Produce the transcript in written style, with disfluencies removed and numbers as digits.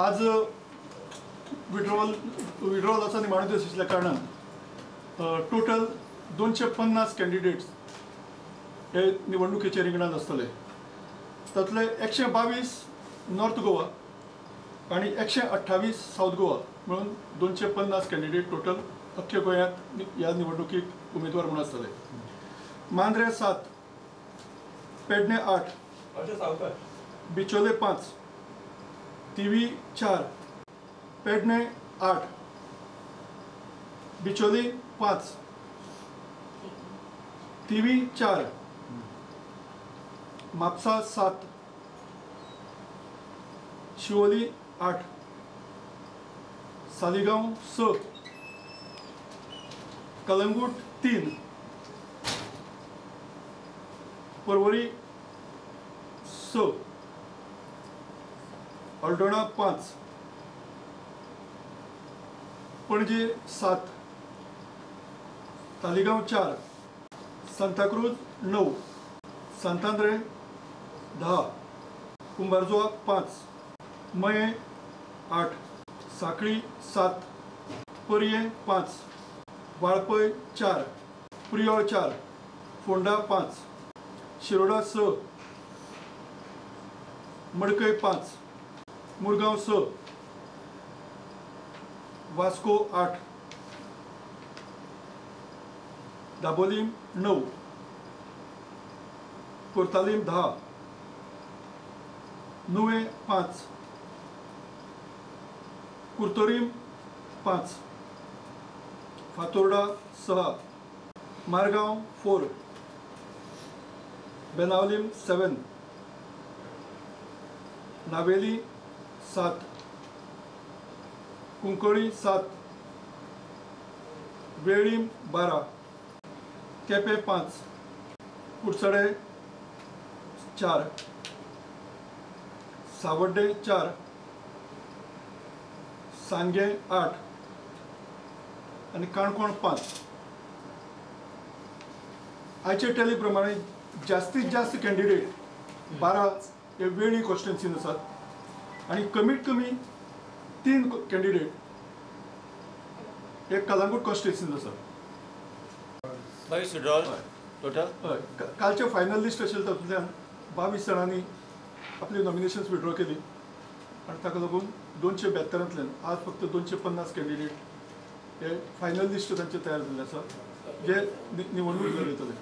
आज विड्रॉलाचो निमाणो दीस आशिल्ल्या कारणान टोटल 250 कॅन्डिडेट्स हे निवडणुकेच्या रिंगणांत आसतले. तातले 122 नॉर्थ गोवा आनी 128 सावथ गोवा म्हणून 250 कॅन्डिडेट टोटल अख्ख्या गोंयांत ह्या निवडणुकीक उमेदवार म्हणून आसतले. मांद्रे 7, पेडणे 8, बिचोले 5, तिवी 4, पेडणे 8, बिचोली 5, तिवी 4, म्हापसा 7, शिवोली 8, सालिगांव 6, कलंगूट 3, पर्वरी 6, अल्डोणा 5, पणजे 7, तालिगांव 4, सांताक्रूज 9, सांतांद्रे 10, कुंभारजुआ 5, मये 8, साखळी 7, पर्ये 5, वाळपय 4, प्रियोळ 4, फोंडा 5, शिरोडा 6, मडकय 5, मुरगांव 6, वास्को 8, दाबोलीम 9, कुर्तालीम 10, नुवे 5, कुर्तोरीम 5, फातोर्डा 6, मारगांव 4, बेनावलीम 7, नावेली 7, कुंकळी 7, वेळीम 12, केपे 5, कुडचडे 4, सावड्डे 4, सांगे 8 आनी काणकोण 5. आयचे टॅली प्रमाणे जास्तीत जास्त कॅन्डिडेट 12 हे वेळी कॉन्स्टिट्युएन्सीन आसात आनी कमीत कमी 3 कॅन्डिडेट हे कलंगूट कॉन्स्टिट्युएन्सीन आसात. 22 विड्रॉल टोटल. हय, कालचे फायनल लिस्ट आशिल्लें तातूंतल्यान 22 जाणांनी आपली नॉमिनेशन्स विड्रॉ केली आनी ताका लागून 272 आज फक्त 250 कॅन्डिडेट हे फायनल लिस्ट तांचे तयार जाल्ले आसा जे निवडणूक लढयतले.